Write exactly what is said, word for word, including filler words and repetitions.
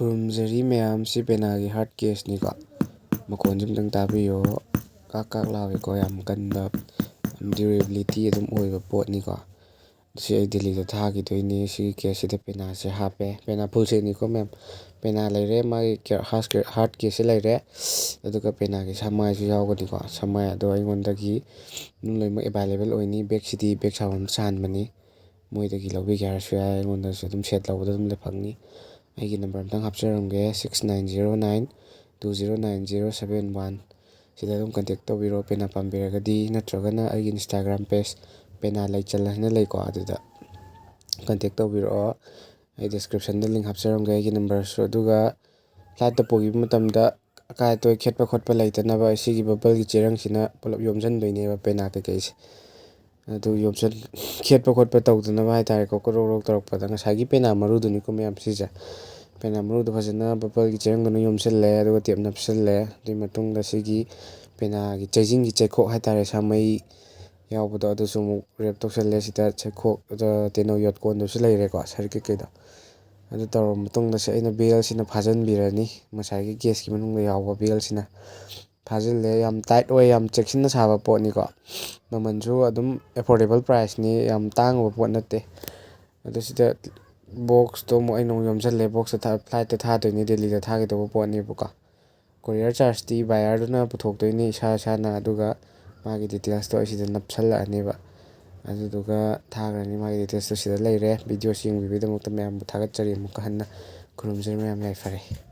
ꯈꯨꯔꯨꯝꯖꯔꯤ ꯃꯌꯥꯝ, ꯁꯤ ꯄꯦꯅꯥꯒꯤ ꯍꯥꯔꯠ ꯀꯦꯁꯅꯤꯀꯣ꯫ ꯃꯈꯣꯟꯁꯦ ꯑꯝꯇꯪ ꯇꯥꯕꯤꯌꯣ꯫ ꯀꯥꯛ ꯀꯥꯛ ꯂꯥꯎꯋꯦꯀꯣ, ꯌꯥꯝ ꯀꯟꯕ ꯗ꯭ꯌꯨꯔꯦꯕꯤꯂꯤꯇꯤ ꯑꯗꯨꯝ ꯑꯣꯏꯕ ꯄꯣꯠꯅꯤꯀꯣ꯫ ꯁꯤ ꯑꯩ ꯗꯦꯜꯂꯤꯗ ꯊꯥꯈꯤꯗꯣꯏꯅꯤ꯫ ꯁꯤꯒꯤ ꯀꯦꯁꯁꯤꯗ ꯄꯦꯅꯥꯁꯦ ꯍꯥꯞꯄꯦ꯫ ꯄꯦꯅꯥ ꯐꯨꯜ ꯁꯦꯠꯅꯤꯀꯣ ꯃꯌꯥꯝ꯫ ꯄꯦꯅꯥ ꯂꯩꯔꯦ, ꯃꯥꯒꯤ ꯀꯦ-, ꯍꯥꯔꯠ ꯀꯦ-, ꯍꯥꯔꯠ ꯀꯦꯁꯁꯦ ꯂꯩꯔꯦ꯫ ꯑꯗꯨꯒ ꯄꯦꯅꯥꯒꯤ ꯁꯃꯥꯏꯁꯨ ꯌꯥꯎꯒꯅꯤꯀꯣ꯫ ꯁꯃꯥꯏ ꯑꯗꯣ ꯑꯩꯉꯣꯟꯗꯒꯤ ꯑꯗꯨꯝ ꯂꯣꯏꯅꯃꯛ ꯑꯦꯕꯥꯏꯂꯦꯕꯜ ꯑꯣꯏꯅꯤ꯫ ꯕꯦꯛꯁꯤꯗꯤ ꯕꯦꯛ ꯁꯥꯕ ꯑꯃ ꯁꯥꯍꯟꯕꯅꯤ꯫ ꯃꯣꯏꯗꯒꯤ ꯂꯧꯕꯤꯒꯦ ꯍꯥꯏꯔꯁꯨ ꯌꯥꯏ, ꯑꯩꯉꯣꯟꯗꯁꯨ ꯑꯗꯨꯝ ꯁꯦꯠ ꯂꯧꯕꯗ ꯑꯗꯨꯝ ꯐꯪꯅꯤ꯫ ꯑꯩꯒꯤ ꯅꯝꯕꯔ ꯑꯝꯇꯪ ꯍꯥꯞꯆꯔꯝꯒꯦ, six nine zero nine two zero nine zero seven one꯫ ꯁꯤꯗ ꯑꯗꯨꯝ ꯀꯟꯇꯦꯛ ꯇꯧꯕꯤꯔꯣ, ꯄꯦꯅꯥ ꯄꯥꯝꯕꯤꯔꯒꯗꯤ, ꯅꯠꯇ꯭ꯔꯒꯅ ꯑꯩꯒꯤ ꯏꯟꯁꯇꯥꯒ꯭ꯔꯥꯝ ꯄꯦꯖ ꯄꯦꯅꯥ ꯂꯩꯆꯜ ꯍꯥꯏꯅ ꯂꯩꯀꯣ, ꯑꯗꯨꯗ ꯀꯟꯇꯦꯛ ꯇꯧꯕꯤꯔꯛꯑꯣ꯫ ꯑꯩ ꯗꯤꯁꯀ꯭ꯔꯤꯞꯁꯟꯗ ꯂꯤꯡ ꯍꯥꯞꯆꯔꯝꯒꯦ ꯑꯩꯒꯤ ꯅꯝꯕꯔꯁꯨ꯫ ꯑꯗꯨꯒ ꯐ꯭ꯂꯥꯏꯠꯇ ꯄꯨꯈꯤꯕ ꯃꯇꯝꯗ ꯑꯀꯥꯏ ꯑꯇꯣꯏ ꯈꯦꯠꯄ ꯈꯣꯠꯄ ꯂꯩꯇꯅꯕ ꯁꯤꯒꯤ ꯕꯕꯜꯒꯤ ꯆꯦꯔꯪꯁꯤꯅ ꯄꯨꯂꯞ ꯌꯣꯝꯁꯤꯟꯗꯣꯏꯅꯦꯕ ꯄꯦꯅꯥ ꯀꯩꯀꯩꯁꯦ꯫ ꯑꯗꯨ ꯌꯣꯝꯁꯟ-, ꯈꯦꯠꯄ ꯈꯣꯠꯄ ꯇꯧꯗꯅꯕ ꯍꯥꯏꯇꯥꯔꯦꯀꯣ, ꯀ꯭ꯔꯣꯛ ꯀ꯭ꯔꯣꯛ ꯇꯧꯔꯛꯄꯗ꯫ ꯉꯁꯥꯏꯒꯤ ꯄꯦꯅꯥ ꯃꯔꯨꯗꯨꯅꯤꯀꯣ ꯃꯌꯥꯝ ꯁꯤꯁꯦ꯫ ꯄꯦꯅꯥ ꯃꯔꯨꯗꯣ ꯐꯖꯅ ꯕꯕꯜꯒꯤ ꯆꯦꯔꯪꯗꯨꯅ ꯌꯣꯝꯁꯤꯜꯂꯦ, ꯑꯗꯨꯒ ꯇꯦꯞ ꯅꯞꯁꯤꯜꯂꯦ꯫ ꯑꯗꯨꯒꯤ ꯃꯇꯨꯡꯗ ꯁꯤꯒꯤ ꯄꯦꯅꯥꯒꯤ ꯆꯩꯖꯤꯡꯒꯤ ꯆꯩꯈꯣꯛ ꯍꯥꯏꯇꯥꯔꯦ, ꯁꯥꯃꯩ ꯌꯥꯎꯕꯗꯣ, ꯑꯗꯨꯁꯨ ꯑꯃꯨꯛ ꯔꯦꯞ ꯇꯧꯁꯜꯂꯦ꯫ ꯁꯤꯗ ꯆꯩꯈꯣꯛ, ꯑꯗ ꯇꯦꯅꯧ ꯌꯣꯠꯀꯣꯟꯗꯨꯁꯨ ꯂꯩꯔꯦꯀꯣ, ꯁꯔꯤꯛ ꯀꯩꯀꯩꯗꯣ꯫ ꯑꯗꯨ ꯇꯧꯔꯕ ꯃꯇꯨꯡꯗ ꯁꯤ ꯑꯩꯅ ꯕꯦꯜꯁꯤꯅ ꯐꯥꯖꯤꯟꯕꯤꯔꯅꯤ, ꯉꯁꯥꯏꯒꯤ ꯀꯦꯁꯀꯤ ꯃꯅꯨꯡꯗ ꯌꯥꯎꯕ ꯕꯦꯜꯁꯤꯅ꯫ ꯐꯥꯖꯤꯜꯂꯦ꯫ ꯌꯥꯝ ꯇꯥꯏꯠ ꯑꯣꯏ, ꯌꯥꯝ ꯆꯦꯛꯁꯤꯟꯅ ꯁꯥꯕ ꯄꯣꯠꯅꯤꯀꯣ꯫ ꯃꯃꯜꯁꯨ ꯑꯗꯨꯝ ꯑꯦꯐꯣꯔꯗꯦꯕꯜ ꯄ꯭ꯔꯥꯏꯁꯅꯤ, ꯌꯥꯝ ꯇꯥꯡꯕ ꯄꯣꯠ ꯅꯠꯇꯦ꯫ ꯑꯗꯨ ꯁꯤꯗ ꯕꯣꯛꯁꯇꯣ ꯑꯃꯨꯛ ꯑꯩꯅ ꯑꯃꯨꯛ ꯌꯣꯝꯁꯤꯜꯂꯦ꯫ ꯕꯣꯛꯁꯇ ꯊꯥ-, ꯐ꯭ꯂꯥꯏꯠꯇ ꯊꯥꯗꯣꯏꯅꯤ, ꯗꯦꯜꯂꯤꯗ ꯊꯥꯒꯗꯧꯕ ꯄꯣꯠꯅꯦꯕꯀꯣ꯫ ꯀꯣꯔꯤꯌꯔ ꯆꯥꯔꯖꯇꯤ ꯕꯥꯏꯌꯔꯗꯨꯅ ꯄꯨꯊꯣꯛꯇꯣꯏꯅꯤ ꯏꯁꯥ ꯏꯁꯥꯅ, ꯑꯗꯨꯒ ꯃꯥꯒꯤ ꯗꯤꯇꯦꯜꯁꯇꯣ ꯑꯩ ꯁꯤꯗ ꯅꯞꯁꯜꯂꯛꯑꯅꯦꯕ꯫ ꯑꯗꯨꯗꯨꯒ ꯊꯥꯈ꯭ꯔꯅꯤ꯫ ꯃꯥꯒꯤ ꯗꯤꯇꯦꯜꯁꯇꯣ ꯁꯤꯗ ꯂꯩꯔꯦ꯫ ꯚꯤꯗꯤꯑꯣꯁꯤ ꯌꯦꯡꯕꯤꯕꯒꯤꯗꯃꯛꯇ ꯃꯌꯥꯝꯕꯨ ꯊꯥꯒꯠꯆꯔꯤ꯫ ꯑꯃꯨꯛꯀ ꯍꯟꯅ ꯈꯨꯔꯨꯝꯖꯔꯤ ꯃꯌꯥꯝ, ꯌꯥꯏꯐꯔꯦ꯫